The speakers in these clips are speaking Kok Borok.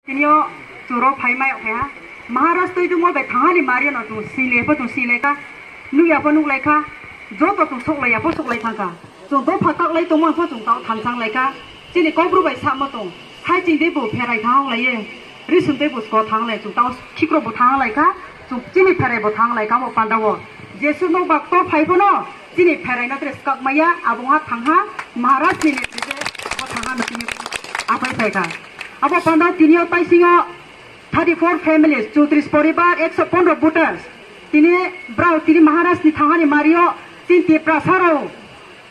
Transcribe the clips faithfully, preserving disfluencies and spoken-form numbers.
Tinio chwng rw phai mai kha. Maharaj twi tongmo bai thangani mari no chwng sile pho chwng sile kha. Nukya pho nuklai kha. Joto chwng soklai ya pho soklai thang kha. Chwng dopha kaklai tongmo pho chwng tao thang thang lai kha. Chini kokbru bai samo tong. Hai ching de bo pherai thang lai ye. Risum de bo sko thang lai chwng tao khikro bo thang lai kha. Chwng chini pherai bo thang lai kha mo panda o. Jesu no bak to phai pho no. Chini pherai no tre skak maya abo ha thang ha. Maharaj ni ne bo thang ha no chini apai phai kha. Abo panda tinio tai singo thirty four families, chowtrish poribar, ekso pondro voters. Tini brao tini Maharaj ni thangani mario, tin Tiprasa rao,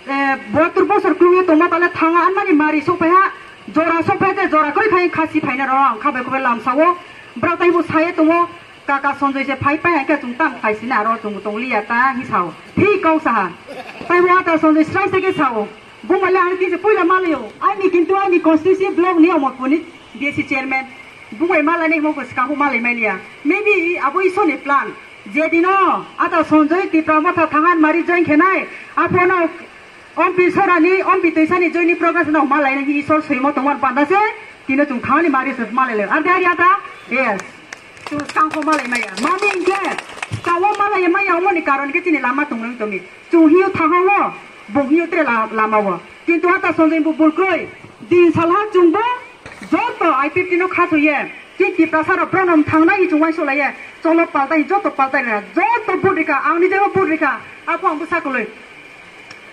eh, bahatur bosor klungwi tongma bale thanga anmani mari sokphaiha, jora sokphai te jora koi khai khasi phaina rao ang khabai khabai lamsao. Brao tai bo saye tongo, kaka Sanjay se phai pai hai khe chwng tam khai sina aro chwng tong liya ta hi sao. Thik kau saha. Tai bo ata Sanjay srai se ke sao. Bumale ang tise puila malayo. Aini kintu aini constituency block ni Omorpur ni D C chairman. Bumai malai ni mo ko skang malai mania. Maybe abo isoni plan. Jedino ata Sanjay Tipra Motha thangan mari join khenai, apono Ompi Sorani, Ompi Toisani joini progress no malai nang Isor soimo tongmar panda se, tino chwng thani mari se malai le. Ar dari ata? Yes. Chwng skang ko malai maya. Mami inke, skawo malai maya, omoni karon ke chini lama tong nang tomi. Chwng hiyo thango, bung hiyo tre la-, lama wo. Kintu ata Sanjay bu bulkroi. Din salha chwng bo, joto I P F T no kha thoye. Ki Tiprasa rok pronom thangnai hi chwng uansuk laiye. Cholo paltai, joto paltai le. Joto vote rikha, ang ni jebo vote rikha. Aphang bwsa kwlwi.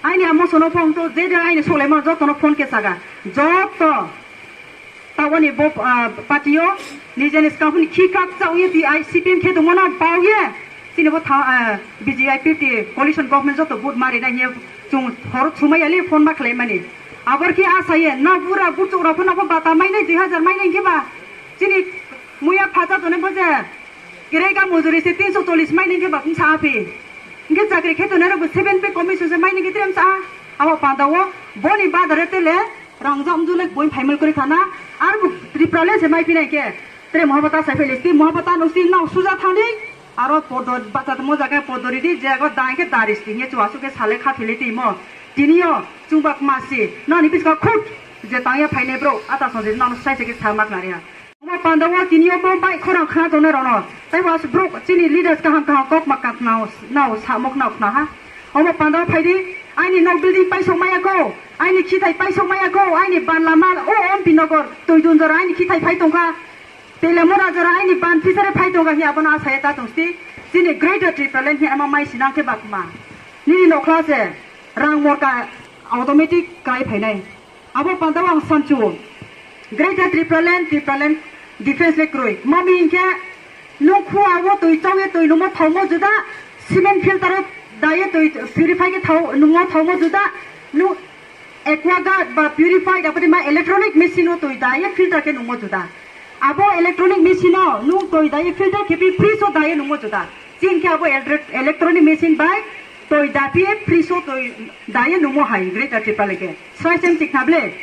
Aini amo sono phone to, je je aini soklaima jotono phone khe saga. Joto. Taboni bo, ah, party o nijeni skang phuni khi kak cha ungye ti ai C P M khe tongmano baoye. Chini bo tha, ah, B J P coalition government joto vote mari na hiye chwng horo thumai ali phone ma khlai mani. Abor khe asaye na bura buchuk rok phano bo bata mai nai dui hajar mai nai khe ba. Chini muya phacha tone bo je. Kirai ka mujuri se tinso chollish mai ningkhe ba kung sa aphi. Hingkhe chakri khe tonai rok bo seven pay commission se mai ningkhe tirem sa. Abo panda o boni badare tele rang jam julek boi phaimel kori khana. Ar bo Tripura le se mai phinai khe. Tere Mohabata sai phele si Mohabata no si nao suja thani. Aro podo bata mo jaga podo ridi jago dai khe dari si nge chuasu khe sale kha phile ti mo. Tini o chungbak masi nani piska khut je tangya phainai bro ata sonje nang sai se khe sa mak nariya. Omo panda o tini o bo bai khorang khna tongnai rok no. Tai bo aswk bro chini leaders kaham kaham kok ma kap nao, nao samok nao khna ha. Omo panda o phai di, aini nok building paisok maya ko, aini khithai paisok maya ko, aini ban lama o M P Nagar, Tuidun jora aini khithai phai tongkha. Telamura jora aini ban fishery phai tongkha hi abono asai ta tongsti. Chini Greater Tipraland hi ama mai sinang khe bakma. Nini nokhla se rang morka automatic kai phainai. Abo panda o ang sanchu, Greater Tipraland, Tipraland defense le kroi. Mami hinkhe nung khua o twi chawi twi nungmo thaumo juda, cement filter o daye twi purify khe thau nungmo thaumo juda, nung aqua guard ba purified aboni ma electronic machine o twi daye filter khe nungmo juda. Abo electronic machine o nung twi daye filter khe pi fridge o daye nungmo juda. Chini khe abo elre-, electronic machine bai twi dapiye fridge o twi daye nungmo hai Greater Tipraland khe. Srai sem chikna ble.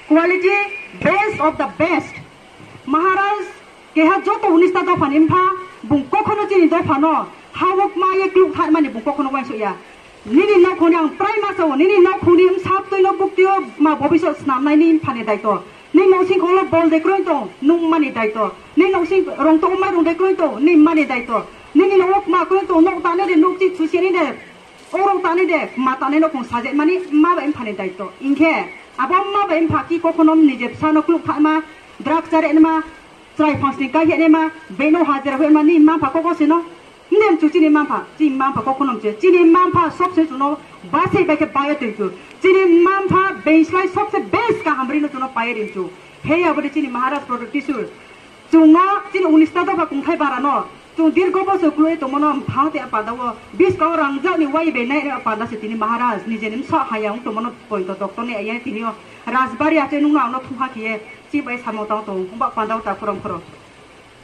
Quality best of the best. Maharaj keha joto unista dopha ni mpha, bung kokhono chini dopha no hawok ma ye kluk thar mani bung kokhono wansuk ya. Nini nokhoni ang prai ma sao, nini nokhoni msap twi no buk twi o ma bobisot snam nai ni mpha ni daito. Nini noksing kholo bol de kroi tong, nung mani daito. Nini noksing rong to umai rong de kroi tong, nini mani daito. Nini nok ma kroi tong, nok tane de, nok chi chusi ni de. Orong tani de, ma tani no kung sajet mani ma bai mpha ni daito. Ingkhe, abo ma bai mpha ki kokhono nijep sa no kluk thar ma, drug chare ma, chrai phangsni kai hene ma, beno hajira hoi ma ni ma mpha koko sino. Ndem chu chini ma mpha, chini ma mpha kokhono mche. Chini ma mpha sok se chuno, ba se bai khe ba ya twi chu. Chini ma mpha bengslai sok se best ka hamri no chuno paye rim chu. He ya bodi chini Maharaj product tisur. Chwngno chini unista dopha kungthai bara no chwng dirgo bosor kwlwi tongmano mpha tei panda o biskao rangjak ni wai bai nai panda se tini Maharaj nijeni msa haya wng tongmano poito doctor ni ayang tini o Rajbari achai nungno ano thungha khiye chi bai samo tang tong ba panda o ta khorang khoro.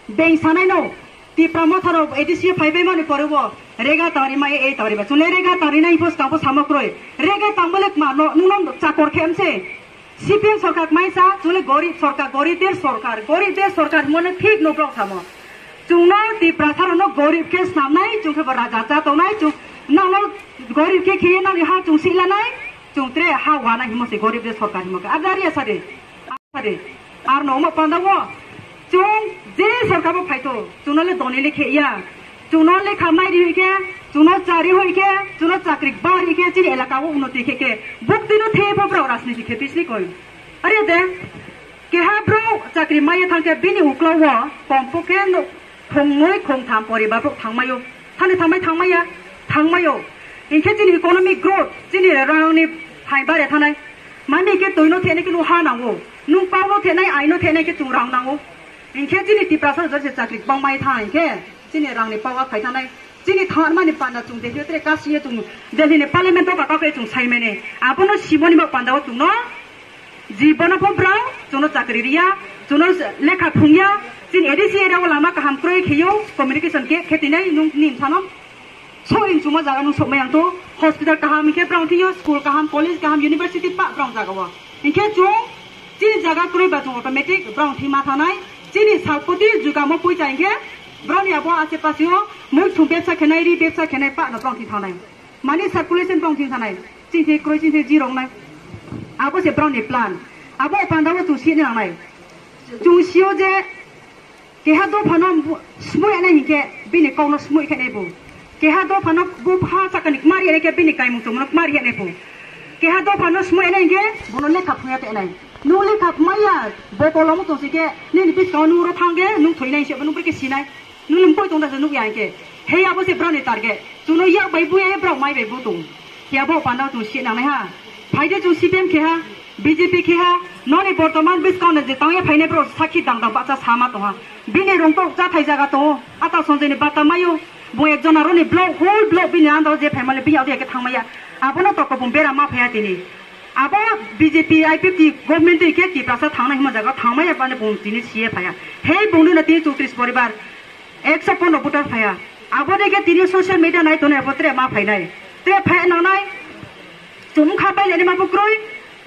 Beng sanai no Tipra Motha rok A D C phai bai mani pore bo rega tangri ma ei tangri ba chwng le rega tangri nai pho skang pho samo kroi rega tang bole ma no nungno chakor khe mse. C P M sorkar mai sa, chwle gorib sorkar, gorib der sorkar, gorib der sorkar hwnmano thik no borok samo. Chwngno Tiprasa rokno gorib khe snamnai, chwng khe bo raja cha tongnai, chwng nangno gorib khe khiye nangni ha chwng silanai, chwng tre ha wanai himo se gorib der sorkar himo khe. Ar jari asa de, asa de. Ar no omo panda o, chwng Sorkar bo phaito, chwngno le doni le khe ya. Chwngno lekha mai ri hoi khe, chwngno chari hoi khe, chwngno chakri ba ri khe, chini elaka o unnoti khe khe. Buk tino the pho brao rajniti khe bisni koi. Are de, keha brao chakri mai thang khe bini ukla o, kompo khe no, khongnoi khongtham poribar brao thang mai o. Thani thang mai thang mai ya, thang mai o. Hinkhe chini economic growth, chini rang ni phai bare thanai. Mani khe twi no thene khe no ha nango. Nung pao no thenai, ai no thenai khe chwng rang nango. Hinkhe chini Tiprasa jora se chakri bang mai tha hinkhe chini rang ni power phai thanai. Chini thangar mani panda chwng Delhi tre kasi ye chwng Delhi ni parliament o kaka khe chwng sai mene. Abono simoni bo panda o chwng no jibono pho brao chwng no chakri riya, chwng no lekha phungya, chini A D C area o lama kaham kroi khiyo communication khe khe tinai nung nim thanom. So in chuma jaga nung sokmai ang to, hospital kaham hinkhe brao thwiyo, school kaham, college kaham, university pa brao jaga o. Hinkhe chwng chini jaga kwrwi ba chwng automatic brao thwi ma thanai, chini salpoti jugamo puisa hinkhe brao ni abo ase pase o mui thum bebsa khenai, ri bebsa khenai pa no brao thwi thanai. Mani circulation brao thwi thanai, chini thwi kwrwi chini thwi zero wngnai. Abo se brao ni plan. Abo panda o chwng sini nangnai. Chwng sio je Keha dophano bu-, sumui anai hinkhe bini kokno sumui khe nai bo. Keha dophano bu ha sakani kmari anai khe bini kaimung chumno kmari anai bo. Keha dophano sumui anai hinkhe bono lekha phungya te nai. Nung lekha phumaya, bo kolomo tongsi khe nini biskango nung ro thang khe nung thoi nai se nung brekhe sinai. Nung lim poi tong da se nuk ya hinkhe. He abo se brao ni target. Chwngno yak bai bu ya brao mai bai bu tong. Khe abo panda chwng si nangnai ha. Phaide chwng C P M khe ha, B J P khe ha, noni bortoman bwskango je tangya phainai borok sakhi dang dang bacha sama tong ha. Bini rong tok chathai jaga tongo, ata Sanjay ni bata mayo. Bo ekjon aro ni block, whole block bini under o je phaimale bini audio khe thangmaya. Abono toko bo bera ma phaya tini. Abo B J P I P F T government twi khe Tiprasa thangnai hima jaga thangmaya bani bo tini C A phaya. Hei bongni na tini chowtris poribar. Ekso pondro voter phaya. Abo de khe tini social media nai tonwi abo tre ma phainai. Tre phai nangnai. Chumkha bai leni ma bukroi.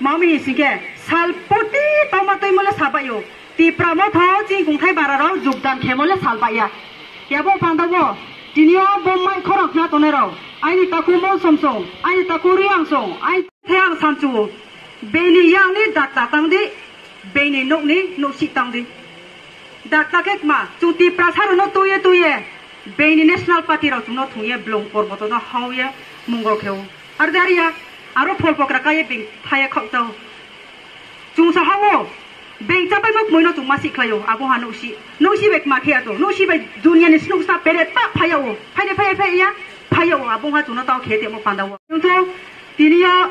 Mami singke sal poti tama twi mole sabayo. Tipra motha chini kungthai bara rao jugdan khe mole sal baya. Yabo panda bo. Tini o bo mai khorang khna tonai rao. Aini taku mo somsong. Aini taku riang song. Aini Theyang sanchu, beni yang ni dakta tang di, beni nok ni nok si tang di. Dakta khe kma, chwng Tiprasa rok no tuye tuye, beni National Party rok chwng no thung ye, blong porboto no hao ye, mungol kheo. Ar dari ya, aro phol pokra kai ye beng thai ye khok tao. Chwng sa hao, beng chapai mo kmoi no chwng ma si khlai o, abo ha nok si, nok si bai kma khe ato, nok si bai dunia ni snuk sa peret pa phai ya o, phai de phai phai ya, phai ya o, abo ha chwng no tao khe te mo panda o. Chwng tho, tini ya,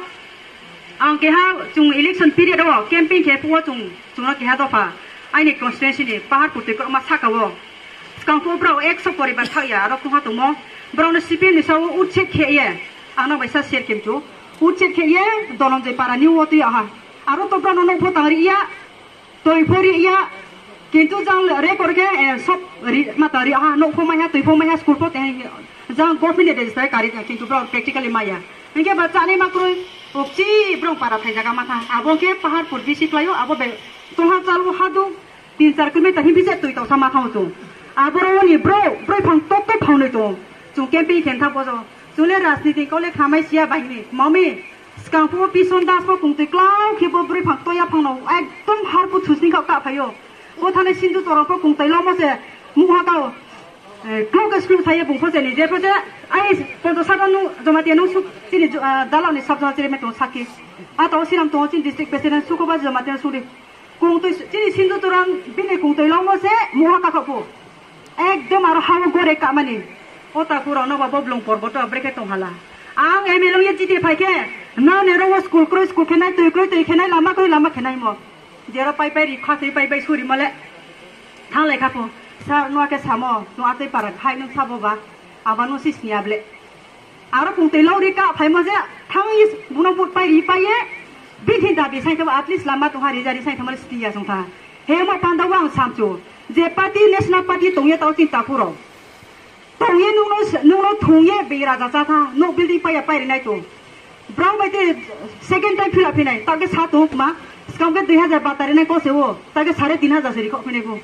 Ang keha chwng election period o campaign khe phuo chwng, chwngno keha dopha aini constituency ni Paharpur twi kwrwngma saka o. Swkang phuo borok ekso poribar thak ya aro kwngha tongmo. Borokno C P M ni sao utset khe ye, ano bai sa share khe mchu. Utset khe ye Dhananjay para ni o twi aha. Aro to borokno nokpho tang ri ya. Twi pho ri ya, kintu jang record khe, eh, sob ri, mata ri ha, nok pho mai ha, twi pho mai ha, school pho tei jang government ni register kari ya, kintu borok practically mai ya. Hinkhe ba chani ma kwrwi, okchi borok para thai jaga ma tha. Abo khe Paharpur D C kwlai o, abo be tongha chal o ha do, tin char kilometer hin bise twi toksa ma tha o chwng. Abo ro ni bro, broi phang tok tok phang nwi tong. Chwng campaign khe tha bojo. Chwng le rajniti kole khamai siya bahini. Mami, Swkang phuo Pison Das pho kungtwi klau khe bo broi phang toya phangno ekdom har phu thusning kha ka phaio. Bo thani Sindhu Toron pho kungtwi lomo se mungha kao. Eh, klau khe skru thaiye bung pho se ni je pho se ai ponto sat nu Jamatia nu suk chini ju-, ah, dalao ni sub zona chiri me tong sakhi. A to siram tong chini district president suko ba Jamatia suri. Kungtwi chini Sindhu Toron bini kungtwi lomo se mungha ka kha phu. Ekdom aro hao gore kamani. O taku rok no ba bo blong porboto brekhe tong hala. Ang M L A ye chiti phai khe, na ne ro school kroi school khenai, twi kroi twi khenai, lama kroi lama khenai mo. Jero pai pai ri kha twi pai pai suri mole. Thang lai kha pho. Sir no ke samo, no atwi para khai no sabo ba. Aba no sis ni able. Aro kung twi lori ka phaimo je thang is buno but pai ri pai ye. Bithi dabi sai thamo at least lama tongha ri jari sai thamo sti ya song tha. He mo panda wang samchu. Je party national party tong ye tao chin ta phuro. Tong ye nung no, nung no thung ye be raja cha tha. No building pai ya pai ri nai to. Brao bai te second time phila phinai. Ta ke sa to ma. Skam ke dui hajar batari nai ko se wo. Ta ke sare tin hajar se ri kho phinai bo.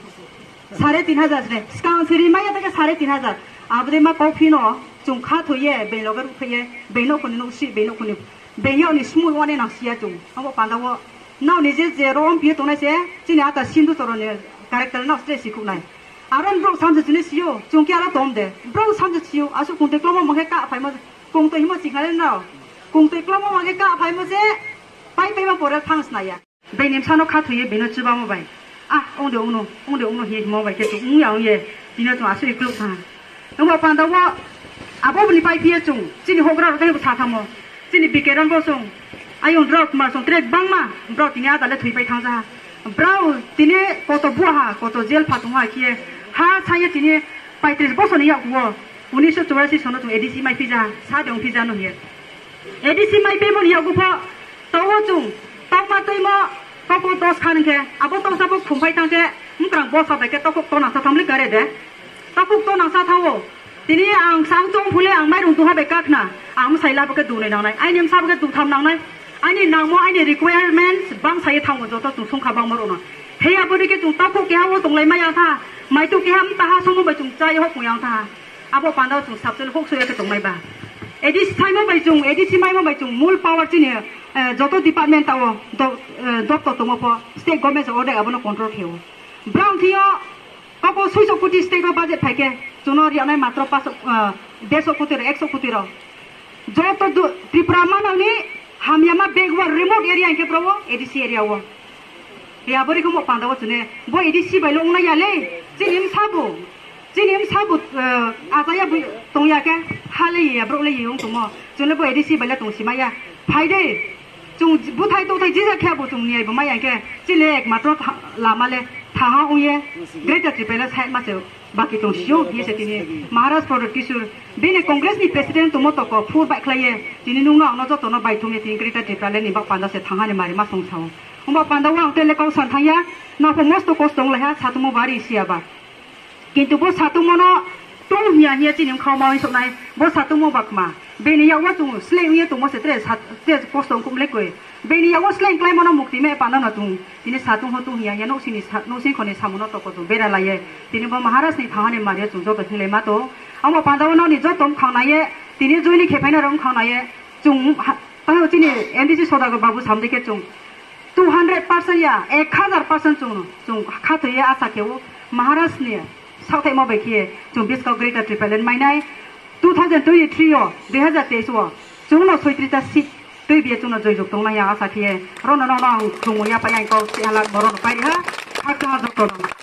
Sare tin hajar se. Skang siri maya ta ke sare tin hajar. Abde ma kok phino chung kha thoye, beng loge ruk thoye, beng no khoni no si, beng no khoni. Beng yo ni smui wane nang siya chung. Abo panda wo. Nao ni je je rom phi tongnai se, chini ata Sindhu Toron ni character no stress si khuk nai. Aro bro samse chini sio, chungki aro tom de. Bro samse sio, asu kungte klomo mangke ka phaimo, kungte himo chiknare nao. Kungte klomo mangke ka phaimo je, pai pai ma pore thangs na ya. Bini bwsano kha thuye bino chubamo bai. Ah, ongde ongno, ongde ongno hiye himo bai khe tung ungya ungye, tino tung asui kluk tha. Nungba panda wo, abo bini pai phiye chung, chini hogra rok tei bo sa thamo. Chini bikeran bo chung, ayung drok ma chung trek bangma, bro tini adale thui pai thang ja. Bro tini koto buha, koto jail pha tong ha khiye. Ha saye tini paitris bosoni yak wo, unisho churasi sono chung A D C mai phija, sa de ong phija no hiye. A D C mai phaimani yago pho, tawo chung, tokma twimo, tokma dos khan khe, abo toksa bo khumphai thang khe, mkrang bosa bai khe tokhok tona sa thamli kare de. Tokhok tona sa thawo. Tini ang sang chong phule ang mairung duha bai kakhna, ang sai labo khe dunai nangnai, aini msa bo khe dutham nangnai. Aini nangmo, aini requirements bang sai thango joto chung songkha bangma rokno. Hei abo dike chung tokhok keha wo tonglai maya tha, maitu keha mtaha somo bai chung chai hok yang tha. Abo panda o chwng sabchelo hok soya khe tongnai ba. A D C thaimo bai chwng, A D C maimo bai chwng mul power chini, eh, joto department tao do-, eh, doptor tongo pho state government se order abono control kheo. Brown thio koko suiso koti state o budget phaikhe chwngno riyanai matro paso, eh, deso koti ro, ekso koti ro. Joto du-, Tripura manani hamyama backward remote area hinkhe bro o A D C area o. Ya bori komo panda o chwne bo A D C bai lo wngnai ya le. Chini msa bo. Chini msa bo, eh, achaya bo tongya khe, ha le ya, bro le ya wng tongmo. Chwngno bo A D C bai le tong simaya. Phai de, chwng buthai tothai jesa khe bo chwng niyai bo maya khe. Chini ekmatro tha-, lama le thaha wngye. Greater Tripura side ma se baki tong sio, ye se tini Maharaj Pradyot Kishore. Bini Congress ni president tongmo toko phur bai khlaiye. Tini nungno angno jotono bai thumye tini Greater Tripura le ni bak panda se thangha ni mari ma song sao. Wng bak panda o ang tele kau san thangya. Nokho mosto kosto wng lai ha, satumo bari siya ba. Kintu bo satung mono tung hiya hiya chini wngkha ma oi soknai. Bo satung mo bakma. Bini yago chung sleng ye tongmo se tre sat-, tre kosto wngkum le koi. Bini yago sleng klai mono mukti me panda no tung. Tini satung ho tung hiya hiya nok sini sa-, nok sini khoni samuno toko chung bera laye. Tini bo Maharaj ni thangani mario chung joto hinglai ma to. Amo panda o noni joto wngkhang naye. Tini joini khe phaina rok wngkhang naye. Chung ha-, tayo chini M D C Sodagar Babu samde khe chung two hundred percent ya, ek hazar percent chwng, chwng khathoye asa khe o Maharaj ni sakthaimo bai khe chwng biskang Greater Tipraland mainai two thousand twenty-three o, dui hazar teis o chwngno soitrita seat twi biya chwngno joijok tongnai ya asa khe rono no ang chwngmo ya pai ang kok se halak borok no pai ha, khakha joto no.